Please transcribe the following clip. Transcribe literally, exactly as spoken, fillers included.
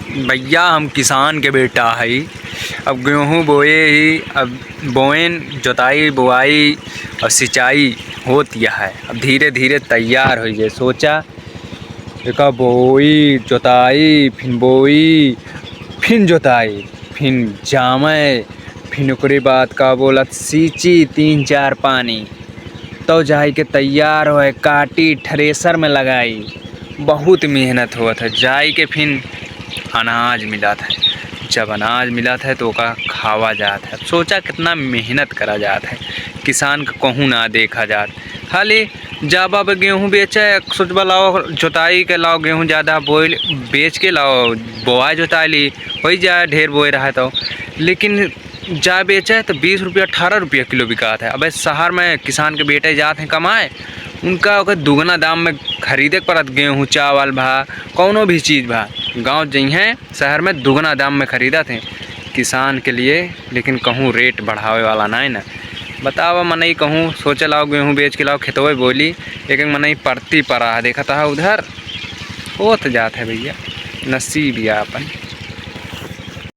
भैया, हम किसान के बेटा हई। अब गेहूँ बोए ही, अब बोएन, जोताई, बोआई और सिंचाई होत यह है। अब धीरे धीरे तैयार होइ जाए। सोचा, एका बोई, जोताई, फिन बोई, फिन जोताई, फिन जामे, फिन ओकरे बाद का बोलत सींची तीन चार पानी, तब जाए के तैयार होए, काटी, थ्रेसर में लगाई। बहुत मेहनत होत है। जाए के फिन अनाज मिलत है। जब अनाज मिलत है तो ओका खावा जात है। अब सोचा कितना मेहनत करा जात है, किसान के कहूँ ना देखा जात। खाली जब अब गेहूँ बेचे, सोचबा लाओ जोताई के लाओ, गेहूँ ज़्यादा बोइल, बेच के लाओ, बोआ जोताई ली, होइ जाए ढेर बोए रहा तो। लेकिन जा बेचे तो बीस रुपया, अठारह रुपया किलो बिकात है। अबे शहर में किसान के बेटे जात हैं कमाए, उनका ओकर दुगना दाम में खरीदे के पड़त, गेहूँ, चावल भा कौनो भी चीज़ भा। गाँव जइहें शहर में दुगना दाम में खरीदत हैं किसान के लिए, लेकिन कहूँ रेट बढ़ावे वाला नाहीं ना। बतावा मनई कहूँ सोचे लाओ गेहूँ बेच के लाओ खेतवे बोली, एक एक मनई परती परा है, देखत है उधर होत जात है भैया, नसीब या अपन।